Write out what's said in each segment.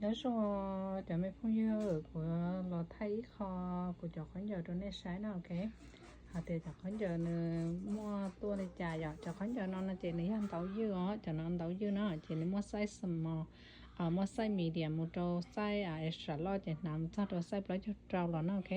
Nyob zoo cov me phooj ywg, kuv los thaij ib qho kuv cov khaub ncaws rau nej saib na, ok. Hais tias cov khaub ncaws nws muaj tuaj li cas yom. Cov khaub ncaws no no ces nws yog ntaub ywj os, cov no ntaub ywj na, ces nws muaj size small, muaj size medium mus rau size extra large ces hnav mus txog rau size plaub caug rau los na, ok.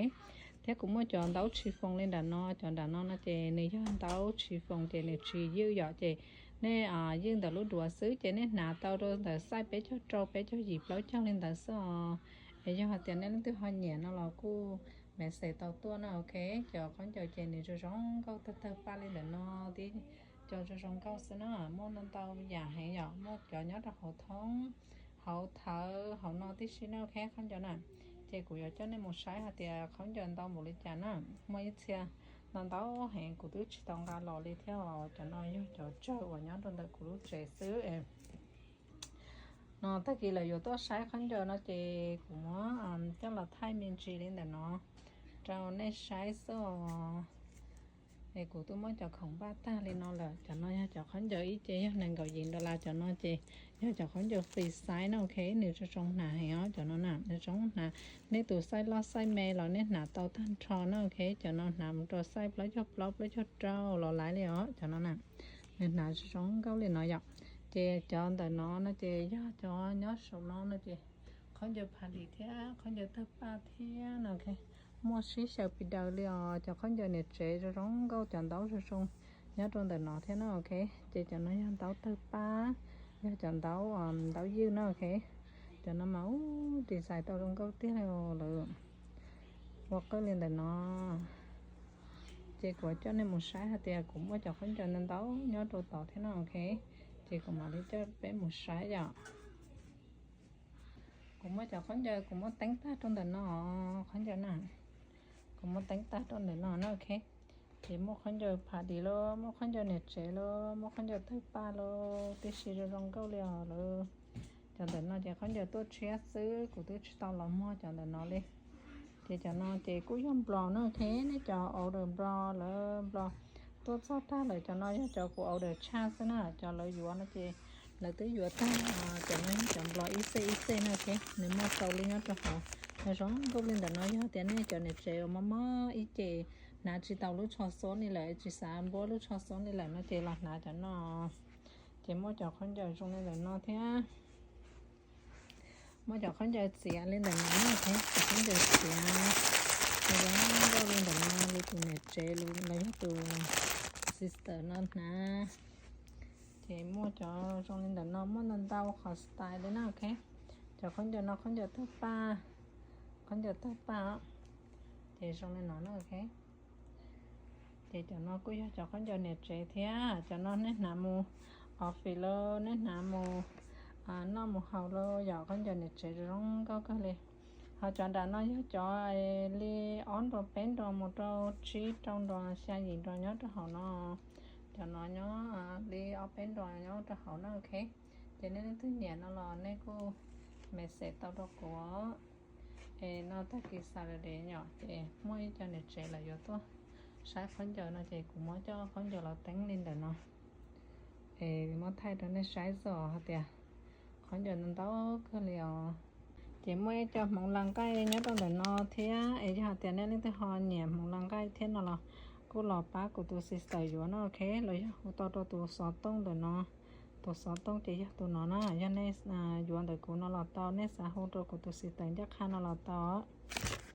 Thiab kuv muaj cov ntaub chiffon li nram no, cov nram no no ces nws yog ntaub chiffon ces nws tsis ywj yom, ces nej ywj ntawm lub duav xwb ces nej hnav tau rau ntawm size peb caug rau, peb caug yim, plaub caug li ntawd xwb os. Es yog hais tias nej leej twg ho nyiam no los kuj message tau tuaj na, ok. Cov khaub ncaws ces nws zoo zoo nkauj tawg tawg paj li ntawm no, tib cov zoo zoo nkauj xwb na, muaj ntau ntau yam heev yom, muaj cov nyob rau hauv thoob, hauv thawv, hauv no tib si na, ok, khaub ncaws na. Ces kuv yuav coj nej mus saib hais tias khaub ncaws ntau npaum li cas na, muaj ib txhia ntau ntau heev kuv twb tsis tau nqa los li thiab os. Cov no yog cov tsawg uas nyob rau ntawm kuv lub tsev xwb. No tag kis lawv yuav tuaj saib khaub ncaws no ces kuv muab coj los thaij me ntsis li ntawm no rau nej saib xwb os. Es kuv twb muab cov khoom npaj tag li no lawm. Cov no yog cov khaub ncaws ib ce yog nees nkaum yim dollar, cov no ces yog cov khaub ncaws free size na, ok, nws zoo zoo hnav heev os. Cov no na nws zoo hnav, nej tus size loj size me los nej hnav tau tag nrho na, ok. Cov no hnav mus rau size plaub caug plaub, plaub caug rau los laiv li os. Cov no na nws hnav zoo zoo nkauj li no yom. Ces cov ntawm no no ces yog cov nyob saum no no ces khaub ncaws party thiab khaub ncaws tawg paj thiab no, ok. Muaj sib xyaw pis daws li os. Cov khaub ncaws niam tsev zoo zoo nkauj, cov ntaub zoo zoo nyob rau ntawm no thiab na, ok. Ces cov no yog ntaub tawg paj, yog cov ntaub, ntaub ywj na, ok. Cov no mas ub design tau zoo nkauj tiag li os, lawv ua qawj li ntawm no. Ces kuv coj nej mus saib hais tias kuv muaj cov khaub ncaws ntau ntau nyob rau tod thiab no, ok. Ces kuv mam li coj peb mus saib yom. Kuv muaj cov khaub ncaws kuv muab teeb tag rau ntawm no, khaub ncaws na. Kuv muab teeb tag rau ntawm no na, ok. Ces muaj khaub ncaws party los, muaj khaub ncaws niam tsev los, muaj khaub ncaws tawg paj los, tib si zoo zoo nkauj li os lawm. Cov ntawm no ces khaub ncaws tuaj tshiab xwb, kuv twb tsis tau los muag cov ntawm no li. Ces cov no ces kuj yog nplos na, ok, nej cov order nplos lawv nplos tuaj txog tag lawm. Cov no yog cov kuv order tshaj xwb na, cov lawv yuav no ces lawv twb yuav tag. Cov no yog cov nplos ib xej ib xej na, ok, nws muaj rau lub nyob rau hauv. Nws zoo nkauj li ntawm no, yog tias nej cov niam tsev uas mob mob ib ce hnav tsis tau lub tsho xob li lawm, tsis xav npuab lub tsho xob li lawm no ces los hnav cov no. Ces muaj cov khaub ncaws zoo li ntawm no thiab. Muaj cov khaub ncaws txiav li ntawm no, cov khaub ncaws txiav zoo nkauj li ntawm no, li tus niam tsev los yog tus sister no hnav. Ces muaj cov zoo li ntawm no, muaj ntau ntau qhov style li na, ok. Cov khaub ncaws no khaub ncaws tawg paj, khaub ncaws tawg paj, ces zoo li no na, ok. Ces cov no kuj yog cov khaub ncaws niam tsev thiab. Cov no nej hnav mus office los, nej hnav mus noj mus haus los, yog khaub ncaws niam tsev zoo nkauj kawg li. Ho cov nram no yog cov li ob nrog peb nrog mus rau tsib rau nrog xya yim nrog nyob rau hauv no. Cov no nyob li ob peb nrog nyob rau hauv no, ok. Ces nej leej twg nyiam no los nej kuj message tau rau kuv. Es no tag kis Saturday yom, ces muaj ib co niam tsev lawv yuav tuaj saib khaub ncaws no ces kuv muab coj khaub ncaws los teeb li ntawm no. Es muab thaij rau nej saib xwb os hais tias khaub ncaws ntau ntau kawg li os. Ces muaj ib co hmoov las nqaij nyob rau ntawm no thiab, es yog hais tias nej leej twg ho nyiam hmoov las nqaij thiab no los kuj los pab kuv tus sister yuav no, ok, los yog hu tau rau tus xov tooj ntawm no. Tus xov tooj ces yog tus no na, yog nej yuav ntawm kuv no los tau, nej xav hu rau kuv tus sister ncaj qha no los tau.